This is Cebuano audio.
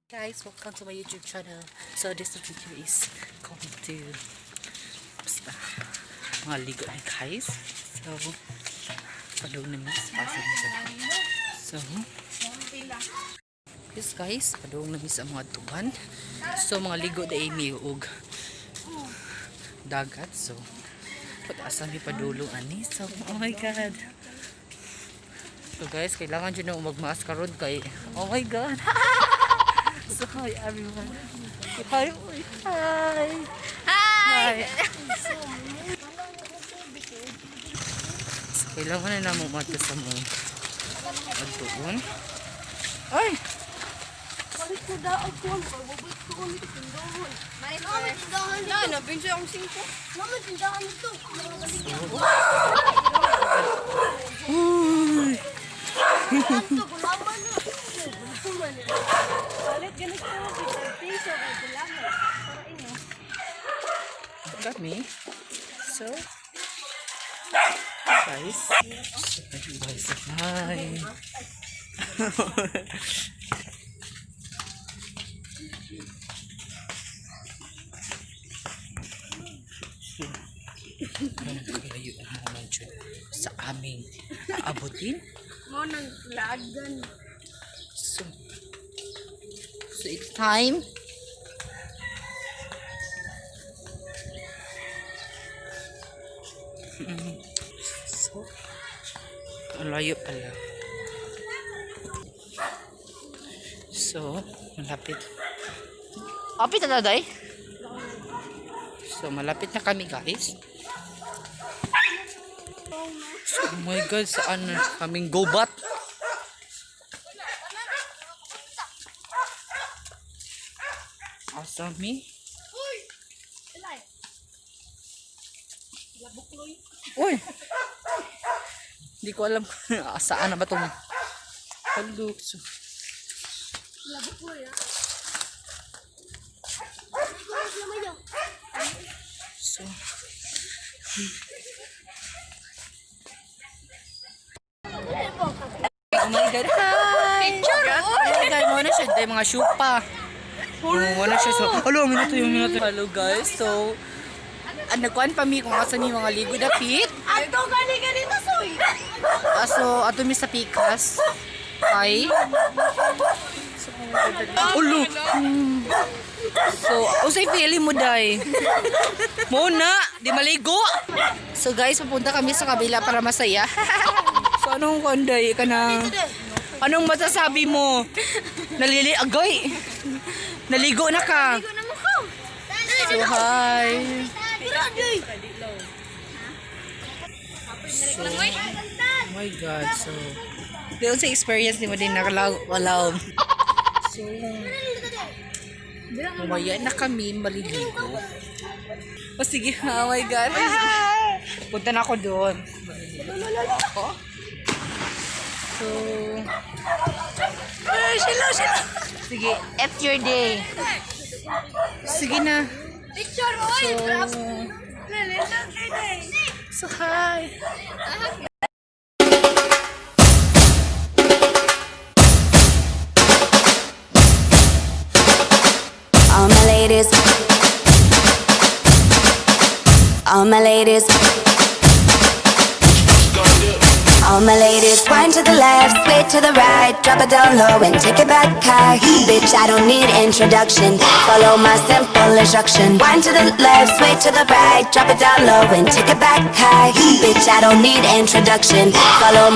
Guys, welcome to my YouTube channel. So this video is going to basta mga ligo na, guys. So padung na mi sa pasig nila. So yes guys, padung na mi sa mga tuban. So mga ligo na mi og dagat. So pataasa mi padulong ani. So oh my God. So guys, kailangan dyan na magmask karon kay oh my God. So hi everyone. Hi, uy, hi. Hi. So kailangan na namo madto sa mo adtuon. Ay, Balik ko daog ko, pababot ko ulit tindahan. Mama, tindahan dito. Na, nabinso akong singko. Mama, tindahan dito. Mga baligyan. Uy. Ito, gulaman na. Gulaman na. Palit ganito, piso kay gulaman. Para ino. Got me. So, guys. So, guys, hi. So, kalayo ang mga dyan sa aming aabutin. Mo nang laagan. So it's time. So, ang layo pala. So, malapit. Kapit na, day? So, malapit na kami, guys. So, oh my God, saan na kaming gobat? Asa mi? Uy! Hindi ko alam saan na ba itong. Hello. So, Labukloy, ah. So, oh my God, hi! Picture! Oh my God, mo na siya, day mga syupa. Oh, wala siya. So, hello, minuto yung minuto. Hello guys, so, ang nagkuhan pa mi kung asa ni mga ligo dapit. Ato gani ganito soy. Ah, so, ato mi sa Pikas. Ay. Ulo. So, usay feeling mo, day? Muna, di maligo. So guys, papunta kami sa kabila para masaya. So anong konday ka na? Anong masasabi mo? Nalili agoy. Naligo na ka. Ko na mo ko. So hi. Pero day. So, oh my God. So, di sa experience ni mo din nakalaw. So, mamaya na kami maliligo. O sige, oh my God. Punta na ako doon. Maliligo na ako. So, ay, sila, sila. Sige, it's your day. Sige na. Picture oy. So, so hi. All my ladies. All my ladies. All my ladies, wind to the left, sway to the right, drop it down low and take it back high. Bitch, I don't need introduction. Follow my simple instruction. Wind to the left, sway to the right, drop it down low and take it back high. Bitch, I don't need introduction. Follow